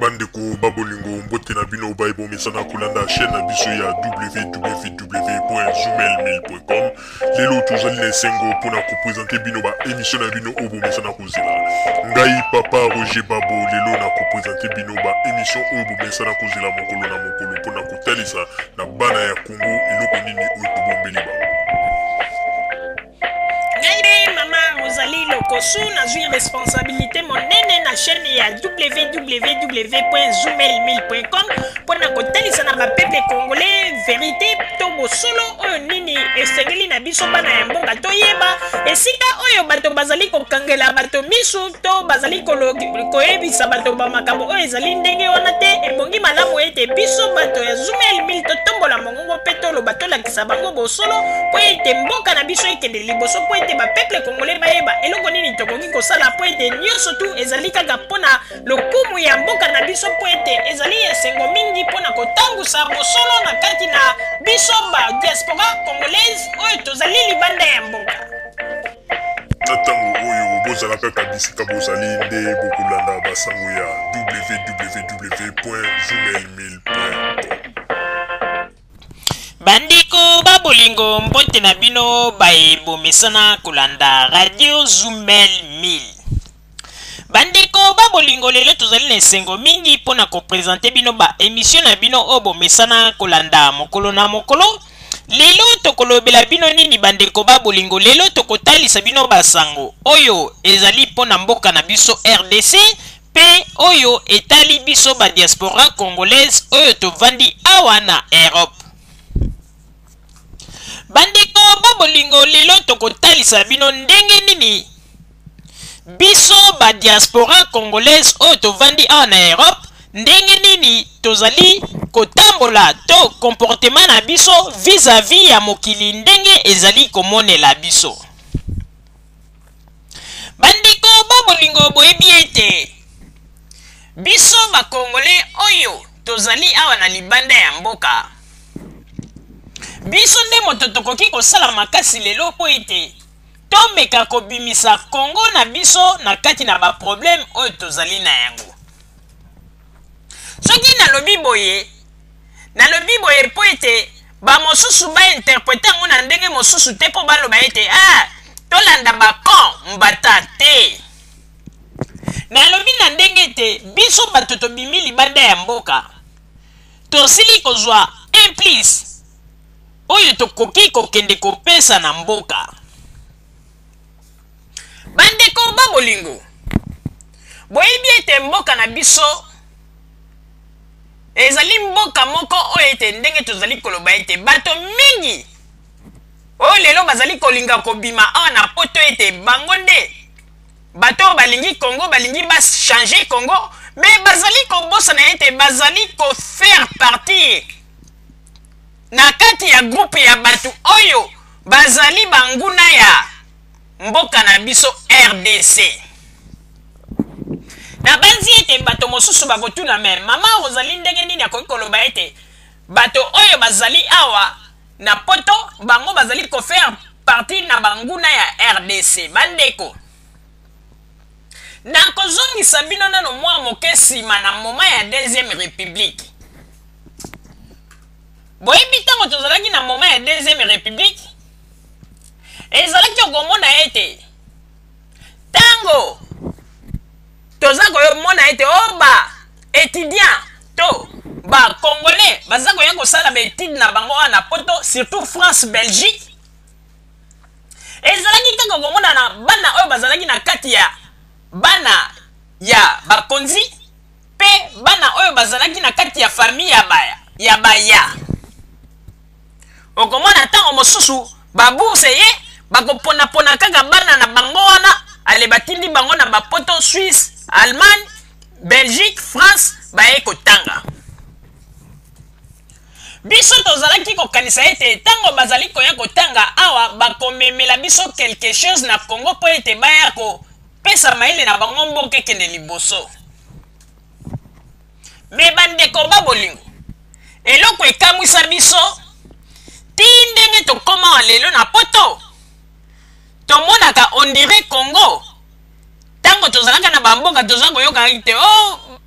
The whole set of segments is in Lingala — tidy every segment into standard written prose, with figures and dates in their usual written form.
Bandeko ba bolingo, mbote na bino baye bomesana kolanda chaîne na biso ya www.zoomail1000.com. Lelo tozali na esengo mpona kopresente bino ba émission na bino oyo bomesana kozela. Ngai papa Roger Babo lelo na kopresente bino ba émission oyo bomesana kozela mokolo na mokolo mpona kotalisa na bana ya Congo eloko nini oyo tobombeli bango. Ngai mpe mama Rosalie Lokosu nazwi responsabilité monene na chaîne ya www.zoomail1000.com mpo na kotalisa na bapeuple congolais verité to bosolo oyo nini esengeli na biso bana ya mboka toyeba esika oyo bato bazali kokangela bato misu to bazali koyebisa bato bamakambo oyo ezali ndenge wana te. Ebongi malamu ete biso bato ya Zoomail 1000 totombola mongongo mpe toloba, tolakisa bango bosolo mpo ete mboka na biso ekende liboso, mpo ete bapeuple congolais bayeba eloko nini tokoki kosala, mpo ete nyonso tu ezali kaka mpo na lokumu ya mboka na biso, mpo ete ezali esengo mingi mpo na kotangusa bosolo na kati na biso ba diaspora congolaise oyo tozali libanda ya mboka. Na ntango oyo bozala kaka bisika bozali nde bokolanda basango ya www.zoomail1000.com. Bandeko ba bolingo, mbote na bino baye bomesana kolanda radio Zoomail 1000. Bandeko ba bolingo, lelo tozali na esengo mingi mpo na kopresente bino ba emission na bino oyo bomesana kolanda mokolo na mokolo. Lelo tokolobela bino nini bandeko ba bolingo? Lelo tokotalisa bino basango oyo ezali mpo na mboka na biso RDC mpe oyo etali biso ba diaspora congolaise oyo tovandi awa na Europe. Bandeko ba bolingo, lelo tokotalisa bino ndenge nini biso ba diaspora congolaise oyo tovandi awa na Europe, ndenge nini tozali kotambola to comportement na biso vis-à-vis ya mokili ndenge ezali komonela biso. Bandeko ba bolingo, boyebi ete biso ba congolais oyo tozali awa na libanda ya mboka, biso nde moto tokoki kosala makasi lelo mpo ete tomeka kobimisa Congo na biso na kati na ba problème oyo tozali na yango. Soki nalobi boye, nalobi boye mpo ete bamosusu bainterprete yango na ndenge mosusu te, mpo baloba ete ah, tolanda bacon mbata te. Nalobi na ndenge ete biso bato tobimi libanda ya mboka tosili kozwa un plus oyo tokoki kokende kopesa na mboka. Bandeko ba bolingo, boyebi ete mboka na biso ezali mboka moko oyo ete ndenge tozali koloba ete bato mingi oyo lelo bazali kolinga kobima awa na poto ete bango nde bato oyo balingi Congo, balingi bachanger Congo, me bazali kobosana ete bazali kofaire partir na kati ya groupe ya bato oyo bazali banguna ya mboka na biso RDC. Nabanzi ete bato mosusu bakotuna, me mama Rosalie ndenge nini akoki koloba ete bato oyo bazali awa na poto bango bazali kofaire partie na banguna ya RDC? Bandeko, nakozongisa bino nano mwa moke nsima na moma ya deuxième république. Boyebi ntango tozalaki na moma ya deuxième république, ezalaki okomona ete ntango toza komona ete o ba étudiant to ba congolais baza koya kosala ba étude na bango awa na poto, surtout France, Belgique, ezalaki kaka komona na bana oyo bazalaki na kati ya bana ya bakonzi mpe bana oyo bazalaki na kati ya famille ya baya ya baya. Okomona ntango mosusu babourse ye bakoponapona kaka bana na bango wana, ale batindi bango na bapoto, Suisse, Allemagne, Belgique, France, baye kotanga. Biso tozalaki kokanisa ete ntango bazali koya kotanga awa bakomemela biso quelque chose na Congo mpo ete baya kopesa mayele na bango, mboka ekende liboso. Me bandeko ba bolingo, eloko ekamwisa biso ti ndenge tokóma lelo na poto, tomonaka on dirait Congo ntango tozalaka na bamboka toza koyoka te o oh,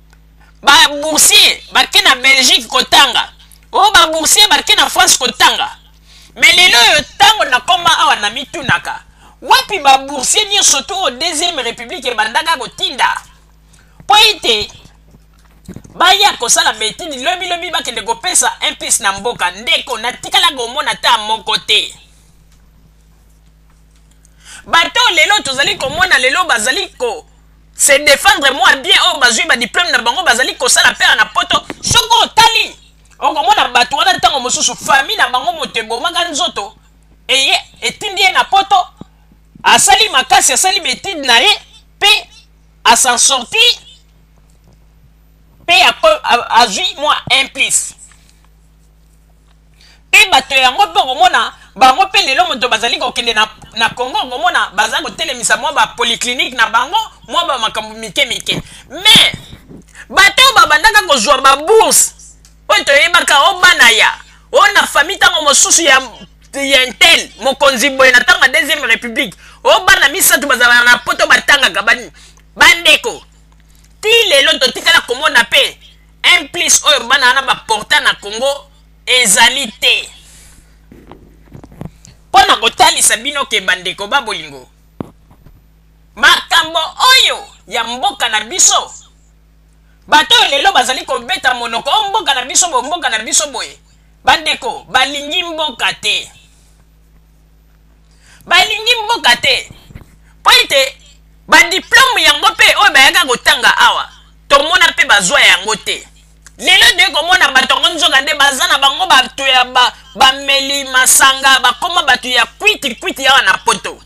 ba Baboursier bake na Belgique kotanga, o baboursier bake na France kotanga. Mais lelo oyo, ntango nakoma awa, na mitunaka wapi baboursier nyonso to oyo Deuxième République ebandaka kotinda mpo ete baya kosala baétudes, lobilobi bakende kopesa un plus na mboka. Ndeko, natikala komona ta moko te. Bato lelo tozali komona lelo bazali ko se défendre mwa bien, oyo bazwi badiplôme na bango, bazali kosala pere na Poto, soki otali okomona bato wana, ntango mosusu famille na bango moto ebomaka nzoto eye etindi ye na Poto, asali makasi, asali baétudes na ye mpe as'en sortir mpe azwi mwa un plus. Mpe bato yango mpe okomona bango mpe lelo moto bazali kokende na Congo, okomona baza kotelemisa mwa bapolyclinique na bango, mwa bamakambo mike mike. Mais bato oyo babandaka kozwa babourse, oyo toyebaka o bana ya oyo na famille, ntango mosusu ya un tel mokonzi boye na ntango ya Deuxième République, oyo bana misato bazalaka na Poto batangaka, bandeko, ti lelo totikala komona mpe un plus oyo bana wana baporta na Congo ezali te. Mpo na kotalisa bino ke, bandeko ba bolingo, makambo oyo ya mboka na biso, bato oyo lelo bazali kobeta monoko o mboka na biso boye, mboka na biso boye, bandeko, balingi mboka te, balingi mboka te, mpo ete badiplôme yango mpe oyo bayaka kotanga awa, tomona mpe bazwa yango te. Lelo toye komona bato yango, nzoka nde baza na bango bato ya bameli masanga, bakóma bato ya kwiti kwiti awa na Poto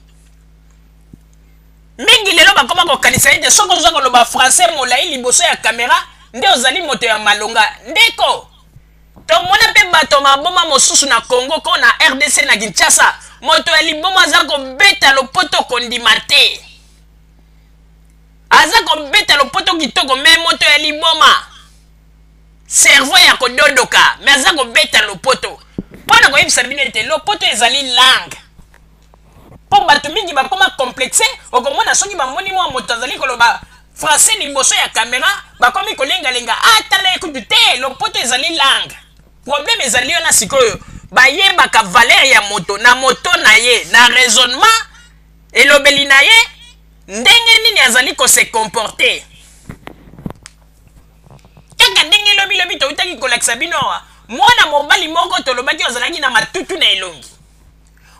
mingi. Lelo bakóma kokanisa ete soki oza koloba français molai liboso ya kamera nde ozali moto ya malonga. Ndeko, tomona mpe bato maboma mosusu na Congo ko na RDC, na Kinshasa, moto ya liboma aza kobeta lopoto kondima te, aza kobeta lopoto kitoko, mais moto ya liboma, cerveau ya kododoka, mais aza kobeta lopoto. Mpo na koyebisa bino ete lopoto ezali langue, mpo bato mingi bakóma complexe. Okomona soki bamoni mwa moto azali koloba français liboso ya kamera, bakomi kolengalenga, atala ekutu te. Lopoto ezali langue. Problème ezali wana sikoyo, bayebaka valeur ya moto na moto na ye, na raisonnement, elobeli na ye, ndenge nini azali kose comporter. Kaka ndenge elobilobi toutaki kolakisa bino awa, mwana mobali moko tolobaki azalaki na matutu na elongi,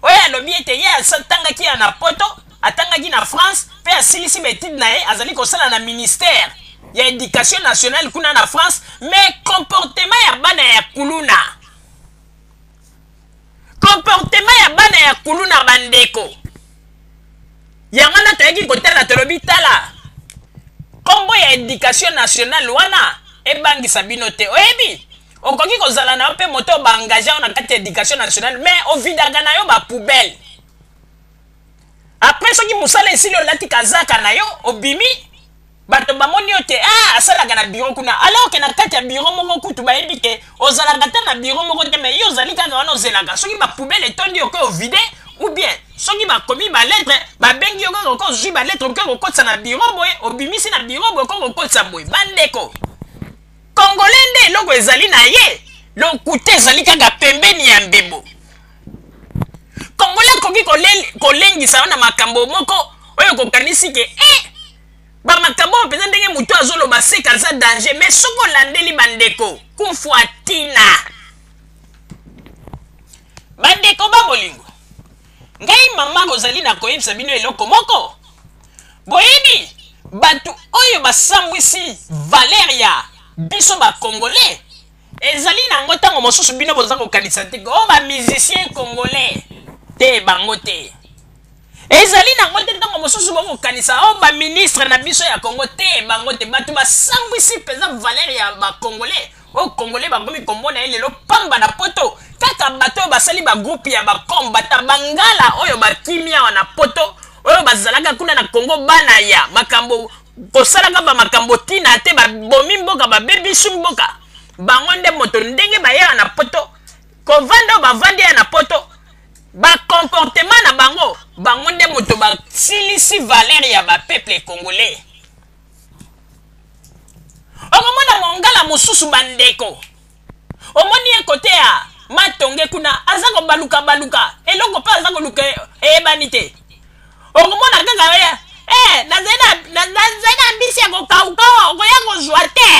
oyo alobi ete ye atangaki ya na Poto, atangaki na France mpe asilisi baétudes na ye, azali kosala na ministère ya Éducation nationale kuna na France. Mais comportement ya bana ya kuluna, comportement ya bana ya kuluna, bandeko, yango wana toyaki kotala, tolobi tala, nkombo ya Éducation nationale wana ebangisa bino te. Oyebi, okoki kozala na yo mpe moto baengage na kati ya Éducation nationale, mais ovidaka na yo bapoubelle. Après, soki mosala esili, olati kazaka na yo, obimi, bato bamoni yo te, ah, asalaka na bureau kuna, alors ke na kati ya bureau moko kutu bayebi ke ozalaka te na bureau moko te, mais yo ozali kaka wana, ozelaka soki bapoubelle etondi, oke ovide, ou bien soki bakomi balettre, babengi yo kaka, oke ozwi balettre, oke kokotisa na bureau boye, obimisi na bureau boye, oke kokotisa boye. Bandeko, Congolais nde eloko ezali na ye, lokuta ezali kaka pembeni ya mbebo. Congolais akoki kolengisa yo na makambo moko oyo kokanisi ke eh, bamakambo oyo mpenza, ndenge motu azoloba, seka aza danger. Mais soki olandeli, bandeko, kufu atina. Bandeko ba bolingo, ngai mama kozali na koyebisa bino eloko moko. Boyebi, bato oyo basambwisi valeur ya biso bacongolais ezali nango, ntango mosusu bino boza kokanisa te oyo bamusicien congolais te, bango te, ezali nango te. Ntango mosusu bokokanisa oyo baministre na biso ya Congo te, bango te. Bato basambwisi mpenza valeur ya bacongolais, oyo Congolais bakomi komona ye lelo pamba na Poto, kaka bato oyo basali bagroupe ya bakombata bangala oyo bakimi awa na Poto, oyo bazalaka kuna na Congo, bana ya makambo kosalaka bamakambo ntina te, babomi mboka, babebisi mboka. Bango nde moto ndenge bayaka na Poto kovanda, oyo bavandi ya na Poto, bacomportement na bango, bango nde moto basilisi valeur ya bapeuple congolais. Okomona mongala mosusu bandeko, omoni ye kote ya matonge kuna aza kobaluka baluka, eloko mpe aza koluka eyebani te. Okomona kaka oya eh, nazali na nazali na mbisi ya kokauka, okoya kozwa te.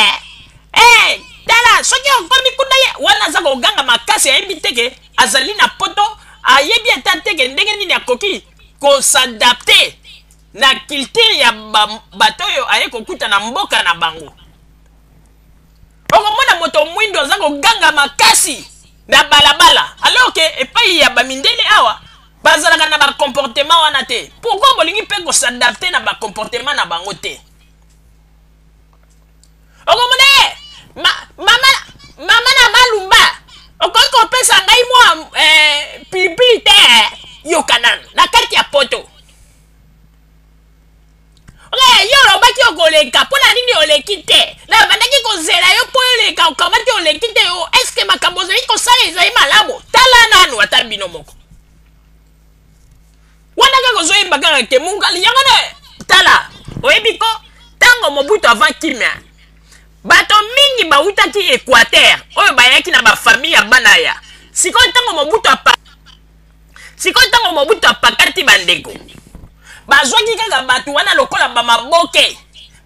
Eh, tala soki okomi kuna ye wana aza koganga makasi, ayebi te ke azali na poto, ayebi ata te ke ndenge nini akoki kosadapte na culture ya bato oyo aye kokuta na mboka na bango. Okomona moto mwindo aza koganga makasi na balabala, alors ke epai ya bamindele awa bazalaka na bacomportement wana te. Pourquoi bolingi mpe kosadapte na bacomportement na bango te? Okomona ye ma, mama, mama na malumba, okoki kopesa ngai mwa pilipili te? Yoka nanu na kati ya poto. Oke, yo olobaki okoleka, mpo na nini oleki te? Nabandaki kozela yo mpo oleka, okamati oleki te. Yo eske makambo ozali kosala ezali malamu? Tala nanu ata bino moko wana kaka ozoyemba kaka ke mungali yango ne. Tala, oyebi ko ntango Mobutu avant kimia, bato mingi bautaki Équateur oyo bayaki na bafamille ya bana ya sikoyo. Ntango Mobutu apa sikoyo, ntango Mobutu apakati, bandeko bazwaki kaka bato wana lokola bamaboke,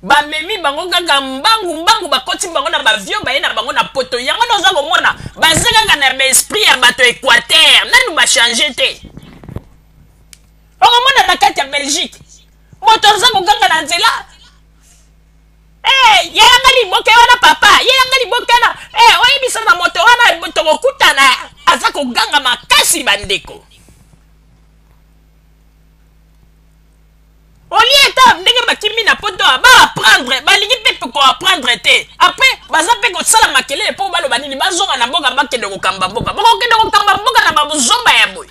bamemi bango kaka mbangu mbangu, bakoti bango na baavion, baye na bango na poto. Yango nde oza komona baza kaka na baesprit ya bato Équateur, nanu bachange te. Okomona na kati ya Belgique moto aza koganga na nzela: "Eh, yelanga liboke wana papa, yelanga liboke wana." Eh, oyebisa na moto wana tokokutana. Aza koganga makasi bandeko. Olie ata ndenge bakimi na poto, baapprendre, balingi mpe koapprendre te. Après baza mpe kosala makelele mpo baloba nini? Bazonga na mboka, bakende kokamba mboka. Bakokende kokamba mboka na babozomba ya boye?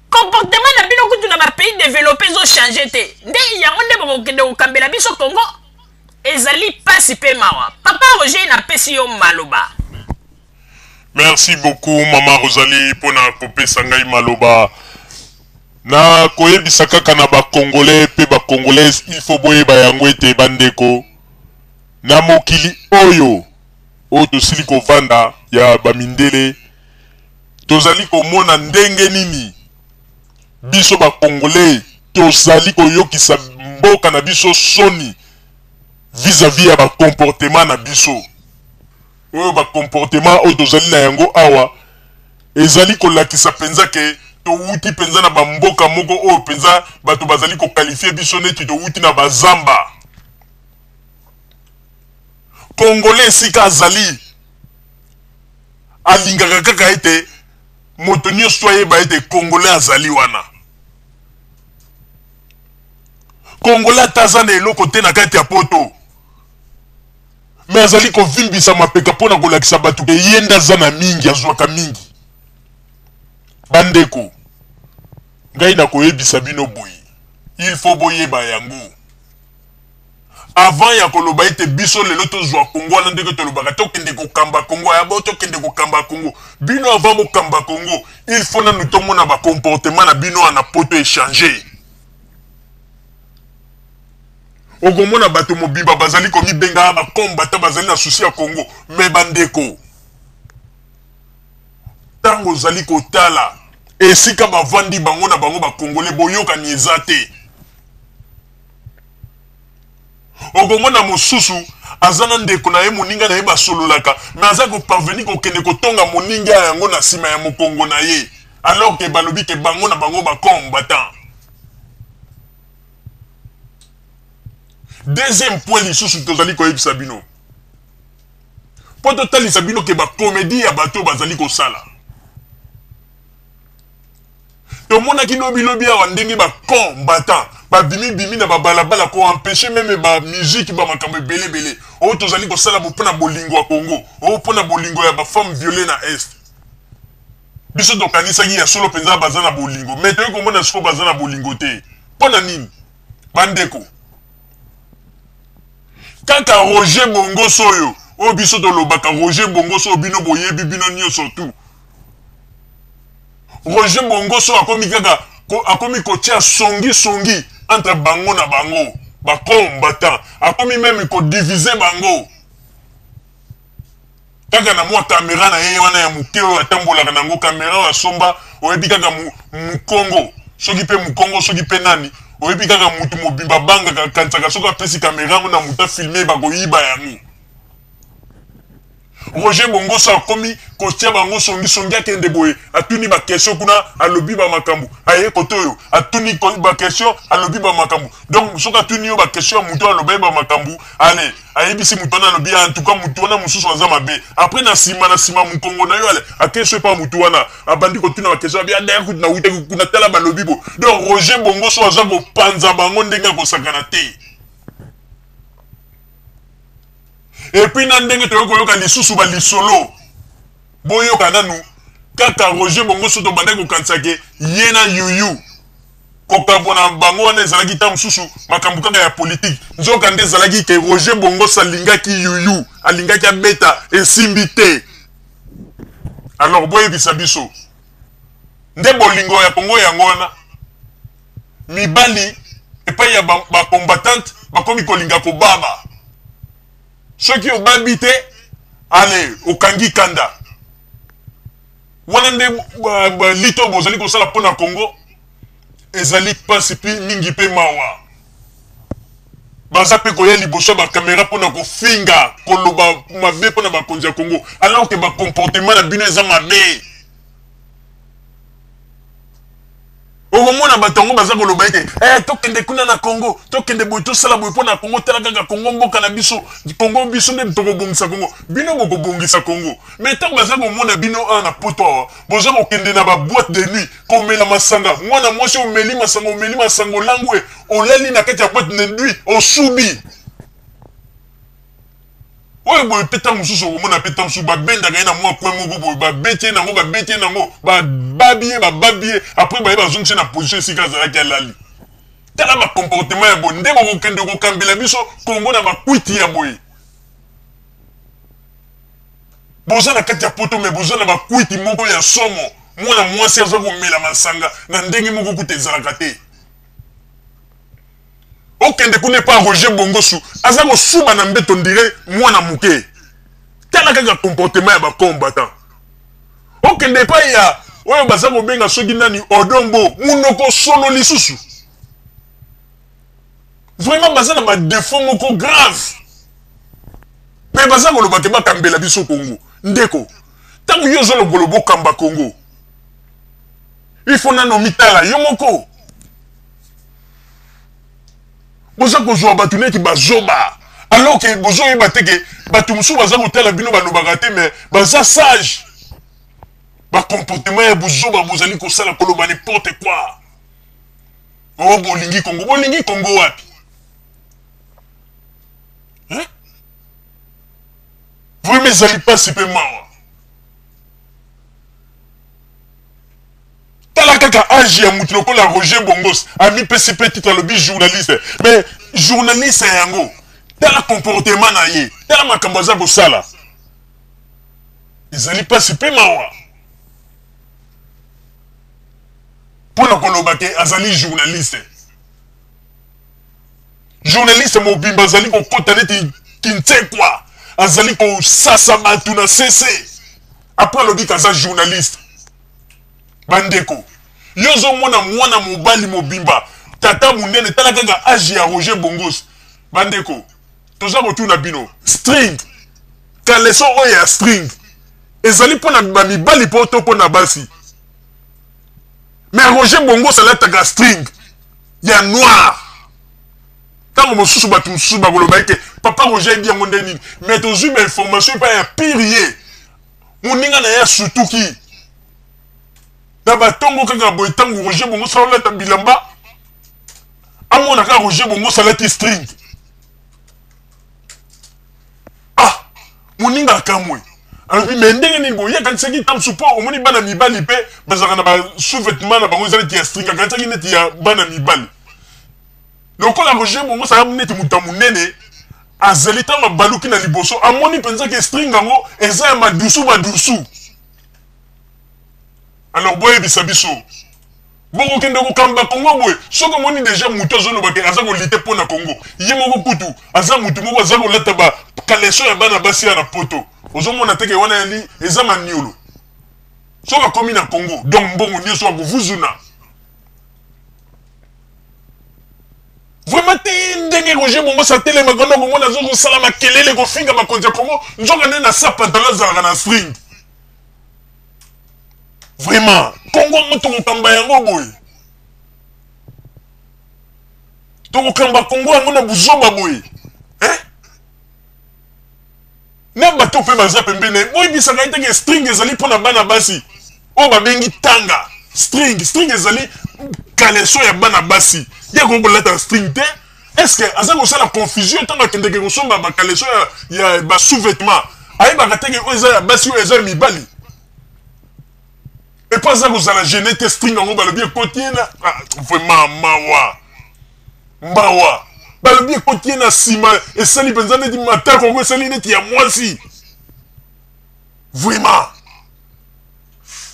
Comportement na bino kutu na bapays développé ezochange te, nde yango nde bokokende kokambela biso Congo? Ezali mpasi mpe mawa. Papa Roger, napesi yo maloba. Merci beaucoup, mama Rosalie, mpona kopesa ngai maloba. Na koyebisa kaka na bacongolais mpe bacongolaise, il faut boyeba yango ete bandeko, na mokili oyo oyo tosili kovanda ya bamindele, tozali komona ndenge nini biso bacongolais tozali koyokisa mboka na biso soni vis-à-vis ya bacomportement na biso. Oyo bacomportement oyo tozali na yango awa ezali kolakisa mpenza ke towuti mpenza na bamboka moko oyo mpenza bato bazali koqualifier biso neti towuti na bazamba. Congolais esika azali, alingaka kaka ete moto nyonso ayeba ete congolais azali wana. Congolais ata aza na eloko te na kati ya poto, me azali kovimbisa mapeka mpo na kolakisa bato ke ye nde aza na mingi, azwaka mingi. Bandeko, ngai nakoyebisa bino boye, il faut boyeba yango avant ya koloba ete biso lelo tozwa Kongo wana. Ndenge tolobaka tokende kokamba Kongo ya bo, tokende kokamba Kongo, bino avant bokamba Kongo, il faut nanu tomona bacomportement na bino wana poto echange. Okomona bato mobimba bazali komibenga bakombata, bazali na souci ya Kongo, me bandeko, ntango ozali kotala esika bavandi bango na bango bakongole, boyokani eza te. Okomona mosusu aza na ndeko na ye, moninga na ye, basololaka, me aza koparvenir kokende kotonga moninga yango na nsima ya mokongo na ye, alors ke balobi ke bango na bango bacombattant. Deuxième point lisusu tozali koyebisa bino mpo totalisa bino ke bacomédie ya bato oyo bazali kosala, tomonaki lobilobi awa ndenge bacombattant babimibimi na babalabala koempêcher même bamusique, bamakambo ebelebele oyo tozali kosala mpona bolingo ya Congo, oyo mpona bolingo ya bafemme violée na Est. Biso tokanisaki ya solo mpenza baza na bolingo, mais toyei komona sikoyo baza na bolingo te. Mpo na nini, bandeko? Kaka Roger Bongoso oyo, oyo biso tolobaka Roger Bongoso oyo bino boyebi, bino nyonso tu, Roger Bongoso akomi kaka akomi kotia songisongi entre bango na bango bacombattant, akomi même kodiviser bango. Kaka na mwa camera na ye wana ya moke oyo atambolaka na yango, camera oyo asomba, oyebi kaka mukongo, soki pe mukongo, soki pe nani, oyebi kaka mutu mobimba abangaka, akanisaka soki apesi camera yango na mutu a filmer bakoyiba yango. Roger Bongoso akomi kotia bango songi songi, akende boye atuni ba question kuna, alobi ba makambo, aye kote oyo atuni ba question, alobi ba makambo. Donc soki atuni yo ba question ya mutu aloba ye ba makambo, allez ayebisi mutu wana, alobi en tout cas mutu wana mosusu aza mabe. Après na sima, na sima mukongo na yo, allez akei so epa mutu wana, abandi kotuna ba question, abi adaya kutu na wutaki kuna, tala balobi bo. Donc Roger Bongoso aza kopanza bango ndenge akosakana te. Et puis na ndenge toyoki koyoka lisusu ba lisolo, boyoka nanu kaka Roger Bongoso, tobandaki kokanisa ke ye na Youyou kokabwana bango wana ezalaki ntango mosusu makambo kaka ya politike, nzoka nde ezalaki ke Roger Bongoso alingaki Youyou, alingaki abeta esimbi te. Alors boyebisa biso nde bolingo ya Congo yango wana, mibali epai ya ba combattante bakomi kolinga kobaba. Soki obabi te, ale okangi kanda. Wana nde lito bozali kosala mpo na Congo, ezali mpasi mpe mingi mpe mawa. Baza mpe koya liboso ya bakamera mpo na kofinga, koloba mabe mpo na bakonzi ya Congo, alors que bacomportement na bino eza mabe. Okomona bato yango baza koloba ete tokende kuna na Congo, tokende boye, tosala boye mpo na Congo, tala kaka Congo mboka na biso, Congo biso nde tokobongisa Congo. Bino bokobongisa Congo, mais ntango baza komona bino awa na poto awa, boza kokende na ba boîte de nuit komela masanga, mwana mwasi omeli masanga, omeli masanga, olangwe, olali na kati ya boîte de nuit, osubi. Oyo boye mpe ntango mosusu okomona mpe ntango mosusu babendaka ye na mwa coin moko boye, babeti ye nango, babeti ye nango, bababi ye, bababi ye, après baye bazongisi ye na position esika azalaki alali. Tala ba comportement ya boye nde bokokende kokambela biso Congo na bakwiti ya boye. Boza na kati ya poto me boza na bakwiti moko ya somo. Mwana mwasi aza komela masanga na ndenge moko kuta ezalaka te. Okende kuna epa Roger Bongosu aza kosuba na mbeto ndire mwana moke. Tala kaka comportement ya ba combattant. Okende epai ya oyo baza kobenga soki nani Odombo, munoko solo lisusu. Vraiment baza na ba défaut moko grave. Mais baza koloba te bakambela biso Congo. Ndeko, ntango yo ozoloba bokamba Congo, il faut nano mitala yo moko. Boza kozwa bato neti bazoba, alors que bozoyeba te ke bato mosusu baza kotala bino, balobaka te mais baza sage. Ba comportement ya bozoba bozali kosala, koloba n'importe quoi. Oh, bolingi Congo, bolingi Congo wapi? Hein? Vraiment ezali pasi pe mawa. Tala kaka age ya mutu lokola Roger Bongos, amipesi pe titre alobi journaliste, mais journaliste yango tala comportement na ye, tala makambo aza kosala, ezali pasi pe mawa mpona koloba ke azali journaliste. Journaliste mobimba azali kokota neti kinsekwa, azali kosasa bato na sese, après alobi ke aza journaliste. Bandeko, yo ozomona mwana mobali mobimba, tata monene, tala kaka age ya Roger Bongos. Bandeko, toza kotuna bino, string, caleçon oyo ya string ezali mpona bamibali mpo to mpona basi? Mais Roger Bongos alataka string ya noir. Ntango mosusu bato mosusu bakoloba ete papa Roger ayebi yango nde nini, mais tozwi ba information epai ya pire ye moninga na ye asutuki na batongo kaka boye. Ntango Roger Bongos alata bilamba, amona kaka Roger Bongos alati string, ah, moninga akamwe, alobi me ndenge nini boye? Akanisaki ntango mosusu mpo omoni bana mibali mpe bazalaka na ba sous-vêtement na bango eza neti ya string, akanisaki neti ya bana mibali. Lokola Roger Bongos aza neti moto ya monene, azali ntango abaluki na liboso, amoni mpenza ke string yango eza ya madusu madusu. Alors boyebisa biso, bokokende kokamba Congo boye? Soki omoni deja moto azoloba ke aza kolite mpo na Congo, ye moko kutu aza motu moko aza kolata ba caleçon ya bana basi ya na poto, ozomona te ke wana yali eza maniolo. Soki akomi na Congo, donc mbongo nyonso akovuzuna. Vraiment te ndenge Roger Bongoss atelemaka wana okomona azo kosala makelele kofinga bakonzi ya Congo, nzoka nde na sa pantalon azalaka na string. Vraiment, Congo yango tokokamba yango boye. Tokokamba Congo yango na buzoba boye. Hein? Na bato mpe baza pembeni na ye, boyebisaka ye te ke string ezali mpo na bana basi oyo babengi tanga. String, string ezali caleçon ya bana basi. Ye akoki kolata string te. Est-ce que aza kosala confusion ntango akendeke kosomba ba caleçon ya ba sous-vêtements? Ayebaka te ke oyo eza ya basi, oyo eza ya mibali. Et puis aza kozala gêné te, string yango balobi ekoti ye na, ah, vraiment mawa. Mawa. Balobi ekoti ye na nsima, esali mpenza neti matako yango esali neti ya mwasi. Vraiment.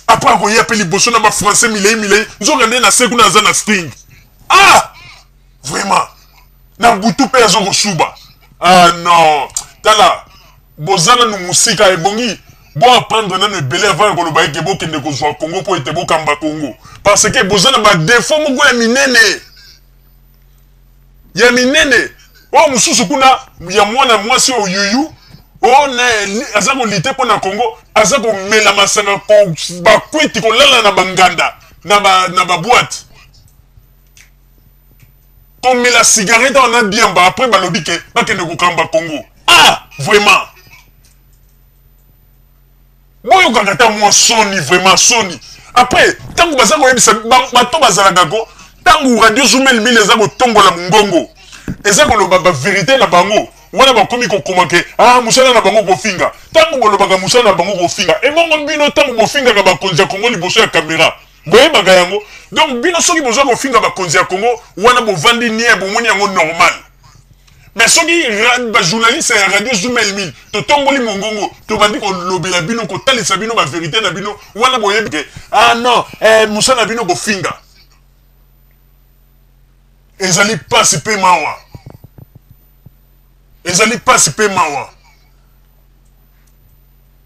Après akoya mpe liboso na ba français milei milei, nzoka nde na se kuna aza na string. Ah! Vraiment. Na butu mpe azo kosuba. Ah non. Tala, boza nanu mosika, ebongi bo apprendre nanu ebele avant ya koloba ete bokende kozwa Congo mpo ete bokamba Congo. Parce que boza na ba défaut moko ya minene. Ya minene. Oyo mosusu kuna ya mwana mwasi oyo yuyu, oyo na aza kolite mpo na Congo, aza komela masanga, bakwiti, kolala na banganda, na ba boîte. Komela cigarette awa na diamba, après balobi ke bakende kokamba Congo. Ah, vraiment. Boyokaka ata mwa soni, vraiment soni. Après, tango baza koyebisa bato bazalaka ko, tango Radio Zumel Mille eza kotombola mongongo, eza koloba ba vérité na bango, wana bakomi kokoma ke, ah, mosala na bango kofinga. Tango bolobaka mosala na bango kofinga, ebongo bino tango bofingaka bakonzi ya Congo liboso ya kamera, boyebaka yango. Donc bino soki boza kofinga bakonzi ya Congo, wana bovandi nie, bomoni yango normal. Mais soki ba journaliste ya Radio Zumel Mille totomboli mongongo, tobandi kolobela bino, kotalisa bino ba vérité na bino, wana boyebi ke, ah non, mosala na bino kofinga. Ezali pasi pe mawa. Ezali pasi pe mawa.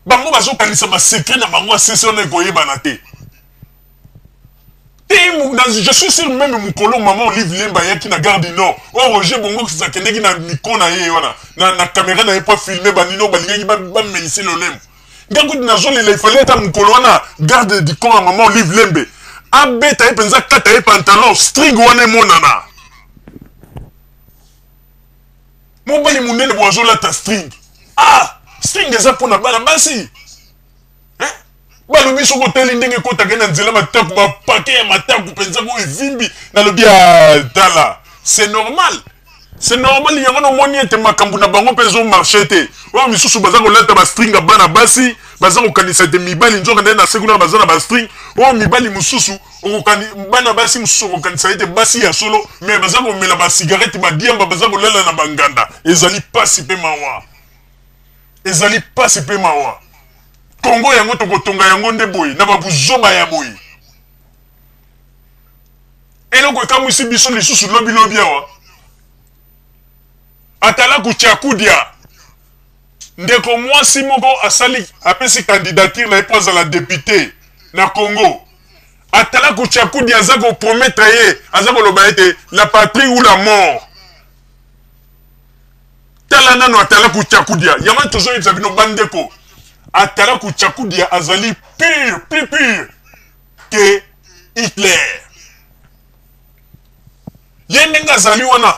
Bango bazokanisa ba secret na bango ya sese wana ekoyebana te. Te, je suis sûr même mokolo maman Olive Lemba ayaki na Gare du Nord, oyo Roger Bongo akendeki na micro na ye wana, na caméra na ye po filmer banino balingaki bamelise lolemo. Nga kutu nazolela, il fallait ata mokolo wana garde du corps ya maman Olive Lembe abeta ye mpenza, kata ye pantalon, string wana emonana. Mobali monene bo azolata string. Ah, string eza mpona bana basi. Hein? Balobi soki otali ndenge ekotaka na nzela mataku, ba paquet ya mataku mpenza oyo evimbi, nalobi ah, tala, c'est normal. C'est normal, yango nomoni ete makambo na bango mpe ezomarche te. Oyo misusu baza kolata ba string ya bana basi, baza kokanisa ete mibali nzoka nde na se kuna baza na ba string. Oyo mibali mosusu, bana basi mosusu okokanisa ete basi ya solo, mais baza komela ba cigarette, ba diamba, baza kolala na banganda. Ezali pasi mpe mawa. Ezali pasi mpe mawa. Congo yango tokotonga yango nde boye, na babuzoba ya boye. Eloko ekamwisi biso lisusu lobi lobi awa, atalaku Ciakudia, ndeko mwasi moko asali, apesi candidature na ye mpo azala député na Congo. Atalaku Ciakudia aza ko promettre ye, aza koloba ete la patrie ou la mort. Tala nano atalaku Ciakudia, yango tozoyebisa bino bandeko, atalaku Ciakudia azali pur, plus pur que Hitler. Ye ndenge azali wana,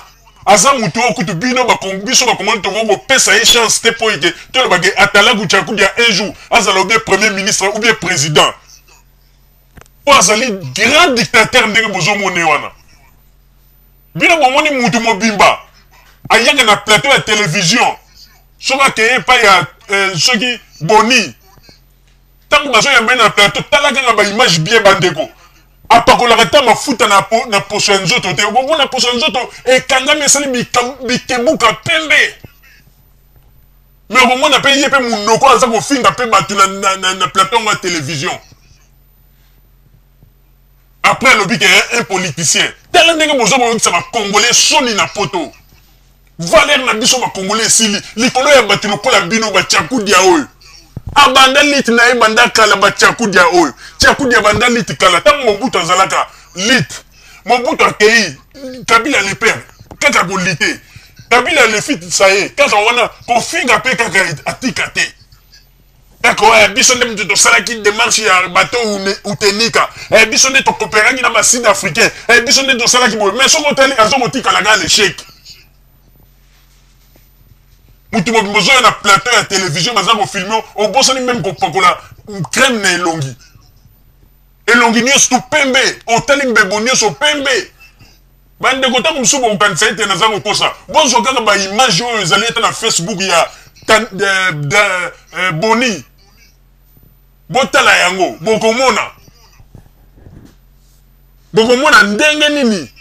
aza mutu oyo kutu bino biso bakongoli tokoki kopesa ye chance te mpo ete toloba ke atalaku Ciakudia un jour azala ou bien premier ministre ou bien président, po azali grand dictateur ndenge bozomona ye wana. Bino bomoni mutu mobimba ayaka na plateau ya télévision, soki akeye epai ya soki boni, ntango bazoyamba ye na plateau, tala kaka ba image bien bandeko, apakolaka ta mafuta na poso ya nzoto te. Okomona poso ya nzoto ekangami, esali bikebuka pembe. Mais okomona pe ye pe monoko aza kofinga pe bato na plateau yango ya télévision. Après alobi ke un politicien. Tala ndenge bozo boyokisa ba Congolais soni na poto. Valeur na biso ba congolais esili likolo ya bato lokola bino ba Tchakudia oyo. Abanda lit na ye banda kala ba Tchakudia oyo. Tchakudia banda lit kala tango Mobutu azalaka lit. Mobutu akei Kabila le père kaka ko lite. Kabila le fils ça ye kaka wana kofinga pe kaka atika te. Kaka oyo biso nde mutu tosalaki demarche ya bateau Utenika. Eh biso nde tokoperaki na ba sud africain. Eh biso nde tosalaki boye. Mais soki otali azo kotikala kaka l'échec. Mutu mobimba ozoya na plateau ya television baza kofilme obosani meme kopakola crème na elongi. Elongi nyonso tu pembe, otali mbebo nyonso pembe. Bandeko ntango mosusu bokokanisa ete naza kokosa. Bozwa kaka ba image oyo ezali ata na Facebook ya Boni. Botala yango, bokomona. Bokomona ndenge nini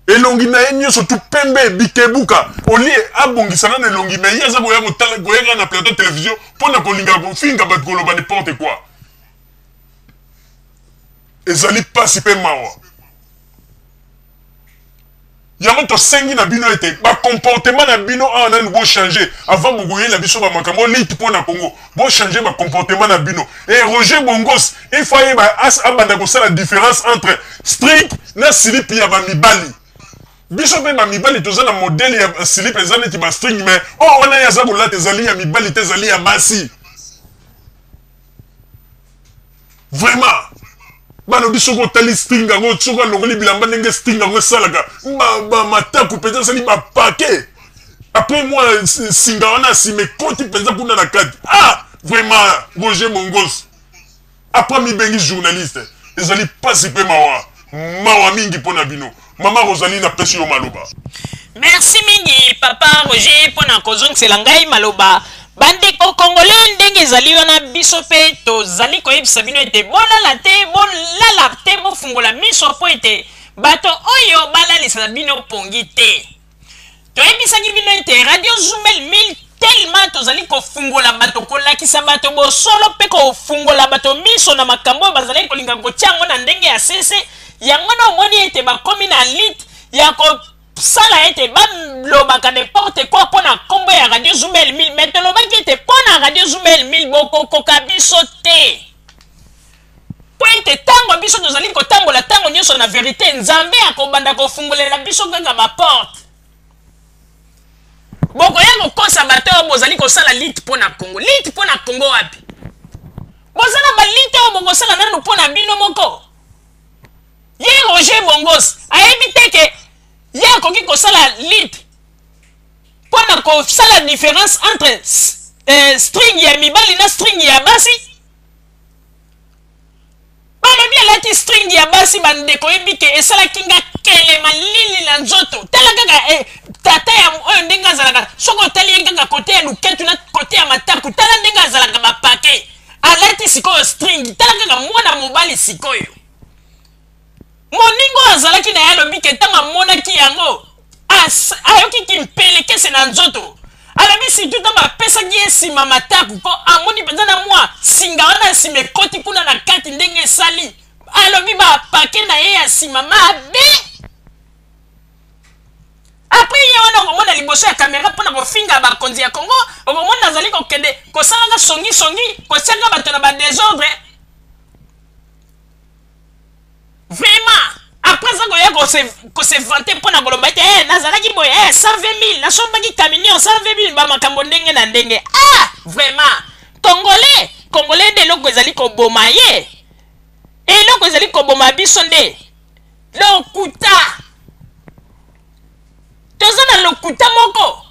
elongi na ye nyonso tu pembe bikebuka olie abongisa nano elongi me ye aza koya kotala koyaka na plateau television mpo na kolinga kofinga bato koloba n'importe quoi. Ezali pasi pe mawa. Yango tosengi na bino ete ba comportement na bino awa nanu bo changer avant bokoyela biso ba makambo lutte mpo na Congo. Bo changer ba comportement na bino. Et Roger Bongos, il faut ayeba abanda kosala différence entre string na silipi ya ba mibali. Biso pe ba mibali toza na modèle ya slip eza neti ba string mais oyo wana ye aza kolata ezali ya mibali te ezali ya basi. Vraiment balobi soki otali string yango soki alongoli bilamba ndenge string yango esalaka mataku mpenza asali bapake apres mwa singa wana ya nsima ekoti mpenza kuna na kati. Ah vraiment Roger Mongos apres mibengi journaliste ezali mpasi mpe mawa mawa mingi mpo na bino. Mama Rosalie napesi yo maloba. Merci mingi papa Roger mpo na kozongisela ngai maloba. Bandeko congolais ndenge ezali wana biso mpe tozali koyebisa bino ete bolala te, bolala te, bofungola miso mpo ete bato oyo balalisa bino pongi te. Toyebisaki bino ete Radio Zumel 1000 tellement tozali kofungola bato, kolakisa bato bosolo mpe kofungola bato miso na makambo oyo bazalaki kolinga kotia yango na ndenge ya sese. Yango wana omoni ete bakomi na lit ya kosala ete balobaka n'importe quoi mpo na nkombo ya Radio Zumel 1000. Mais tolobaki ete mpo na Radio Zumel 1000 bokokoka biso te. Mpo ete ntango biso tozali kotambola ntango nyonso na verite, Nzambe akobanda kofungolela biso kaka ba porte. Bokoya kokosa bato oyo bozali kosala lutte mpo na Congo. Lutte mpo na Congo wapi? Boza na ba lutte oyo bokosala nanu mpo na bino moko. Ye Roger Bongos ayebi te ke ye akoki kosala lutte mpo na kosala différence entre string ya mibali na string ya basi. Balobi alati string ya basi, bandeko yebi ke esalaki nga kele malili na nzoto. Tala kaka tata ya oyo ndenge azalaka, soki otali ye kaka kote ya luketu na kote ya mataku, tala ndenge azalaka ba pake. Alati sikoyo string, tala kaka mwana mobali sikoyo. Moninga oyo azalaki na ye alobi ke ntango amonaki yango ayoki kimpelekese na nzoto. Alobi surtout ntango apesaki ye nsima mataku, mpo amoni mpenza na mwa singa wana ya nsima ekoti kuna na kati ndenge esali. Alobi bapake na ye ya nsima mabe. Après ye wana okomona liboso ya kamera mpo na kofinga bakonzi ya Congo, okomona azali kokende kosalaka songisongi, kotiaka bato na ba desordre. Vraiment, après ça koya ko se vanter mpo na koloba ete nazalaki boye, 120 000 nasombaki camion 120 000, ba makambo ndenge na ndenge. Ah, vraiment, Congolais, Congolais nde eloko ezali koboma ye. Eloko ezali koboma biso nde lokuta. Toza na lokuta moko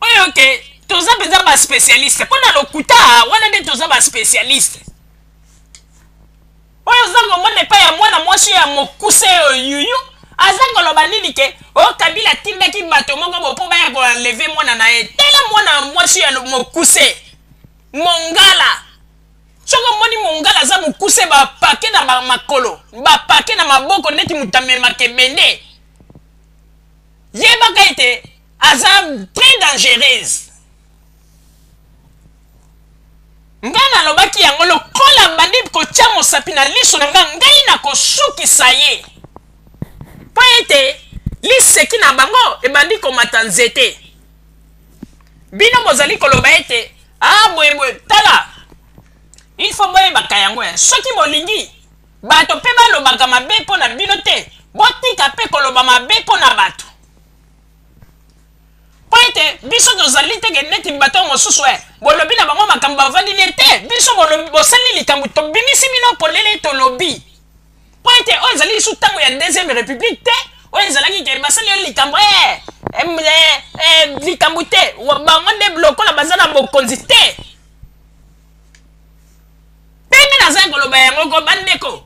oyo ke toza mpenza ba spécialiste mpo na lokuta wana nde toza ba spécialiste. Oyo oza komona epai ya mwana mwasi ya mokuse oyo yuyu aza koloba nini ke o Kabila atindaki bato moko bo mpo baya koenleve mwana na ye. Tala mwana mwasi ya mokuse mongala, soki omoni mongala aza mokuse bapake na ba makolo bapake na maboko neti moto amemaka ebende, yebaka ete aza très dangereuse. Nga nalobaki yango lokola abandi kotia mosapi na liso na nga, ngai nakosukisa ye. Mpo ete Liseki na bango ebandi komata nzete. Bino bozali koloba ete ah boye boye, tala il faut boyebaka yango ya soki bolingi bato mpe balobaka mabe mpo na bino te, botika mpe koloba mabe mpo na bato. Mpo ete biso tozali te ke neti bato mosusu e bolobi na bango makambo bavandi nie te, biso bolobi bosali likambo tobimisi bino polele tolobi. Mpo ete oyo ezali lisusu ntango ya deuxième république te, oyo ezalaki ke basali yo likambo eh, eh, eh, eh, likambo te, bango nde lokola baza na bokonzi te. Mpe nde nazali koloba yango ko bandeko,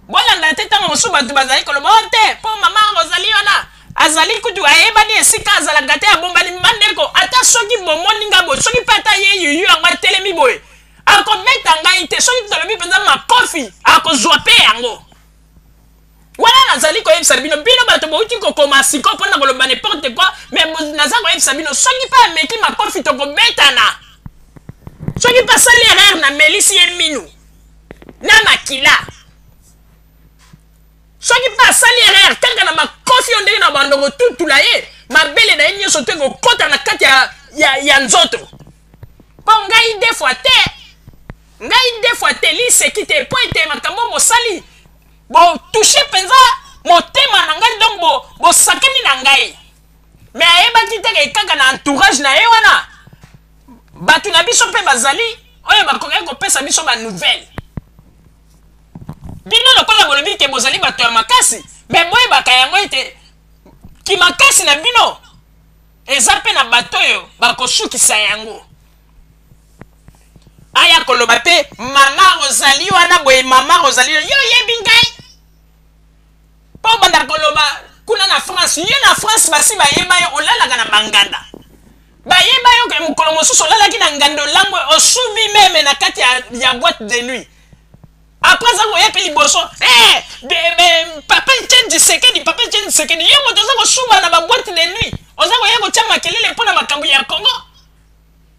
bolanda te ntango mosusu bato bazali koloba o te mpo mama ozali wana azali kutu ayebani esika azalaka te abombani. Bandeko, ata soki bomoni nga boye, soki mpe ata ye yuyu yango atelemi boye, akobeta ngai te. Soki tolobi mpenza makofi, akozwa mpe yango. Wana nazali koyebisa bino, bino bato bouti kokoma sikoyo mpo na koloba n'importe quoi, mais naza koyebisa bino, soki mpe ameki makofi, tokobetana. Soki mpe asali erreur, namelisi ye minu na makila. Soki mpe asali erreur kaka na makofi oyo, ndenge na bando kotutula ye, mabele na ye nyonso to ekokɔta na kati ya nzoto. Mpo ngai deux fois te, ngai deux fois te, liseki te, mpo ete makambo mosali botouche mpenza motema na ngai, donc bosakani na ngai. Mais ayebaki te kaka na entourage na ye wana bato na biso mpe bazali oyo bakokaki kopesa biso banouvelle. Bino lokola bolobi ke bozali bato ya makasi, mais boyebaka yango ete kimakasi na bino eza mpe na bato oyo bakosukisa yango. Aya koloba te mama ozali wana boye, mama ozali, yo oyebi ngai mpo obanda koloba kuna na France. Yo na France basi bayeba yo olalaka na banganda, bayeba yo ke mokolo mosusu olalaki na nganda, olangwe, osubi même na kati ya boîte de nuit. Après aza koya mpe liboso eh, papa Etienne Tshisekedi, papa Etienne Tshisekedi. Yo moto oza kosuba na baboîte de nuit, oza koya kotia makelele mpo na makambo ya Congo.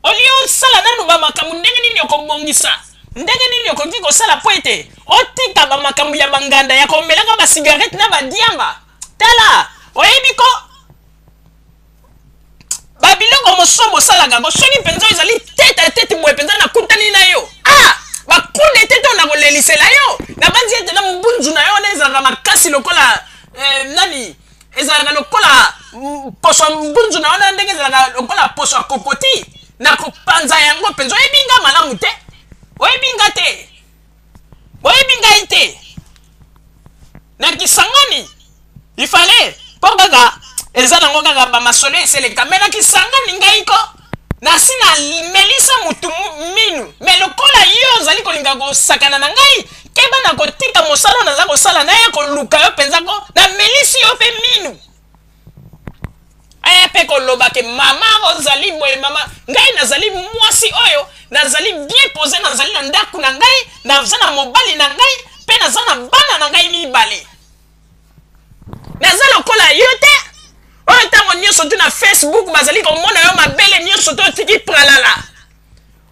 Olie osala nanu bamakambo ndenge nini okobongisa, ndenge nini okoki kosala mpo ete otika bamakambo ya banganda, ya komelaka basigarete na badiamba. Tala, oyebi ko babiloko mosusu bosalaka ko, soki mpenza ezali tete à tete boye mpenza nakutani na yo, ah, bakude te to nakolelisela yo. Nabanzi ete na mbunzu na yo wana ezalaka makasi lokola nani, ezalaka lokola poso ya mbunzu na wana, ndenge ezalaka lokola poso ya kokoti, nakopanza yango mpenza. Oyebi nga malamu te, oyebi nga te, oyebi ngai te. Na Kisangani ifale mpo kaka eza nango kaka bamasolo eseleka, mais na Kisangani ngai ko nasi namelisa mutu minu. Mais lokola yo ozali kolinga kosakana na ngai, keba na kotika mosala oyo naza kosala, naya koluka yo mpenza ko namelisi yo mpe minu. Aya mpe koloba ke mama ozali boye, mama. Ngai nazali mwasi oyo nazali bien posé, nazali na ndako na ngai, naza na mobali na ngai mpe naza na bana na ngai mibale. Naza lokola yo te oyo ntango nyonso tu na Facebook bazali komona yo mabele nyonso to otiki pralala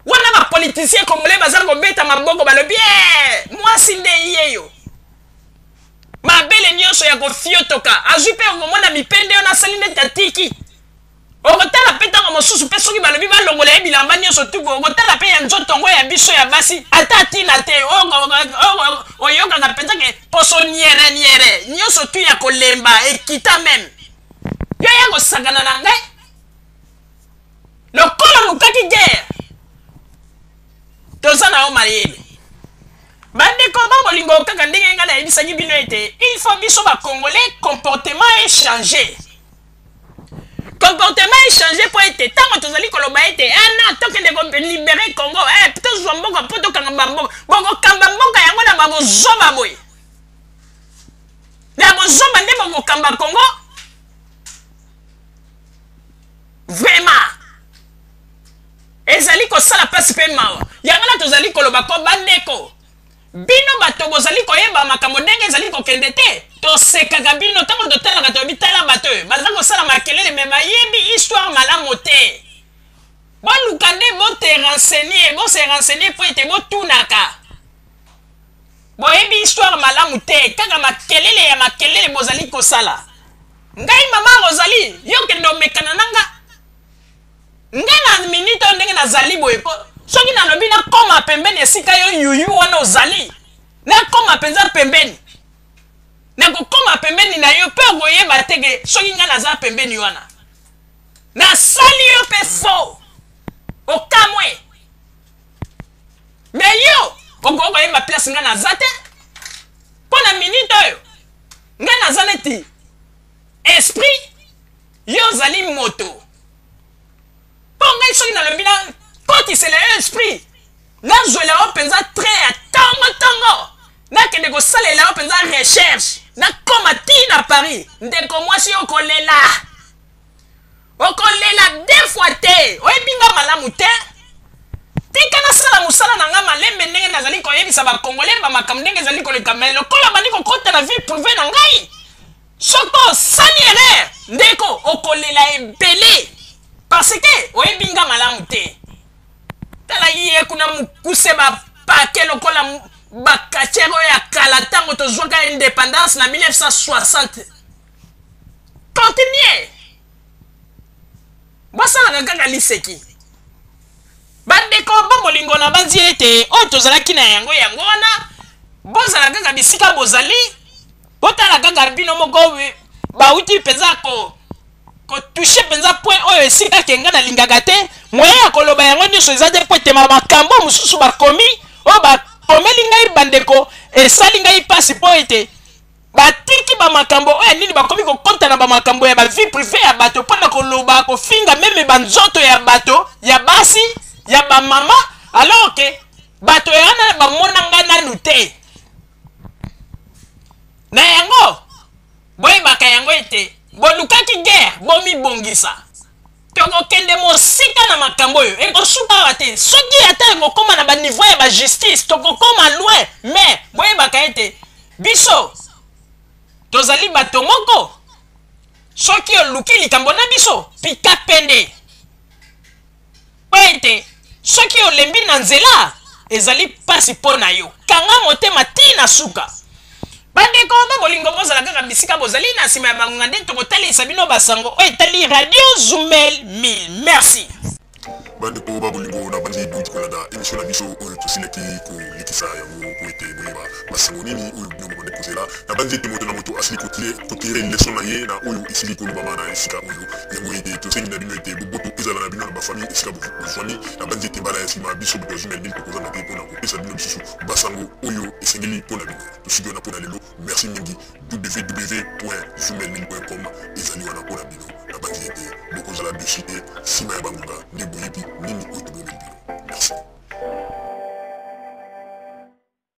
wana. Bapoliticien congolais baza kobeta maboko, balobi mwasi nde yeyo, mabele nyonso ya kofiotoka azwi mpe okomona mipende oyo nasali neti atiki. Okotala mpe ntango mosusu mpe soki balobi balongola ye bilamba nyonso tuku, okotala mpe ya nzoto ngo ya biso ya basi ata ntina te. Oyokaka mpenza ke poso niere niere nyonso tu ya kolemba ekita même. Yo ya kosakana na ngai lokola olukaki guerre, toza na yo mayele. Bandeko ba bolingo, kaka ndenge ngai nayebisaki bino ete il faut biso bacongolais comportement echanger, comportement echanger, mpo ete ntango tozali koloba ete ah non, tokende kolibérer Congo, tozwa mboka mpo tokanga bamboka, bokokamba mboka yango na babozoba boye, na bozoba nde bokokamba Congo? Vraiment ezali kosala mpasi mpe mawa. Yango na tozali koloba ko bandeko, bino bato bozali koyeba makambo ndenge ezali kokende te, tosekaka bino ntango totalaka, toyebi tala bato oyo baza kosala makelele, mais bayebi histoire malamu te. Boluka nde bote renseigner, bose renseigner mpo ete botunaka. Boyebi histoire malamu te, kaka makelele ya makelele bozali kosala. Ngai mama Rosalie, yo kende omekana na nga. Ngai na minute oyo ndenge nazali boye po soki nalobi nakoma pembeni esika yo yuyu wana ozali, nakoma mpenza pembeni. Nakokoma pembeni na yo mpe okoyeba te ke soki ngai naza pembeni wana. Nasali yo mpe faux. Okamwe. Mais yo okoki koyeba place ngai naza te. Mpo na minute oyo ngai naza neti esprit, yo ozali moto. Mpo ngai soki nalobi na kotisela yo esprit, nazwela yo mpenza trait ya ntongo ntongo, nakende kosalela yo mpenza recherche, nakoma ti na Paris. Ndeko mwasi, okolela, okolela deux fois te. Oyebi nga malamu te. Tika nasala mosala na nga malembe ndenge nazali koyebisa ba Congolais ba makambo ndenge ezali koleka. Mais lokola bandi kokota na vie privée na ngai, soki osali erreur ndeko, okolela ebele parce que oyebi nga malamu te. Tala ye kuna mokuse bapake lokola bakatiere oyo ya kala ntango tozwaka indépendance na 1960. Continue, bosalaka kaka liseki. Bandeko bo bolingo, na banzi ete oyo tozalaki na yango yango wana. Bozala kaka bisika bozali, botala kaka bino moko. Bauti mpenza ko kotoucher mpenza point oyo esika ke nga nalingaka te. Moyen ya koloba yango nyonso eza te, po ete makambo mosusu bakomi oyo bakomeli ngai, bandeko, esali ngai mpasi, mpo ete batiki bamakambo oyo ya nini, bakomi kokɔta na bamakambo ya bavie privée ya bato mpona koloba, kofinga même banzoto ya bato, ya basi, ya bamama, alors ke bato ya wana bamona ngai nanu te. Na yango boyebaka yango ete bolukaki guerre, bomibongisa. Tokokende mosika na makambo oyo, ekosuka awa te. Soki ata ekokóma na baniveau ya bajustice, tokokóma loin. Mais boyebaka ete biso tozali bato moko. Soki oluki likambo na biso, pika pende, po ete soki olembi na nzela, ezali mpasi mpo na yo. Kanga motema ti na suka. Bandeko ba bolingo, bozala kaka bisika bozali. Na nsima ya bangonga nde tokotalisa bino basango oyo etali Radio Zumel 1000. Merci. Bandeko ba bolingo, na banzi bouti kolanda émission na biso oyo tosilaki kolekisa yango po ete boyeba basango nini oyo bino bobandi kozela. Na banzi ete moto na moto asili kotirer leçon na ye na oyo esili kolobama na esika oyo. Yango ete tosengi na bino ete boboto ezala na bino na bafamille esika bozwami. Na banzi ete mbala ya nsima, biso bato ya Zumel 1000 tokozanga te mpona kopesa bino lisusu basango oyo esengeli mpo na bino. Tosuki wana mpo na lelo. Merci mingi. www.zumel1000.com ezali wana mpo na bino. Na banzi ete bokozala déçus te. Nsima ya bangonga nde boyebi nini oyo.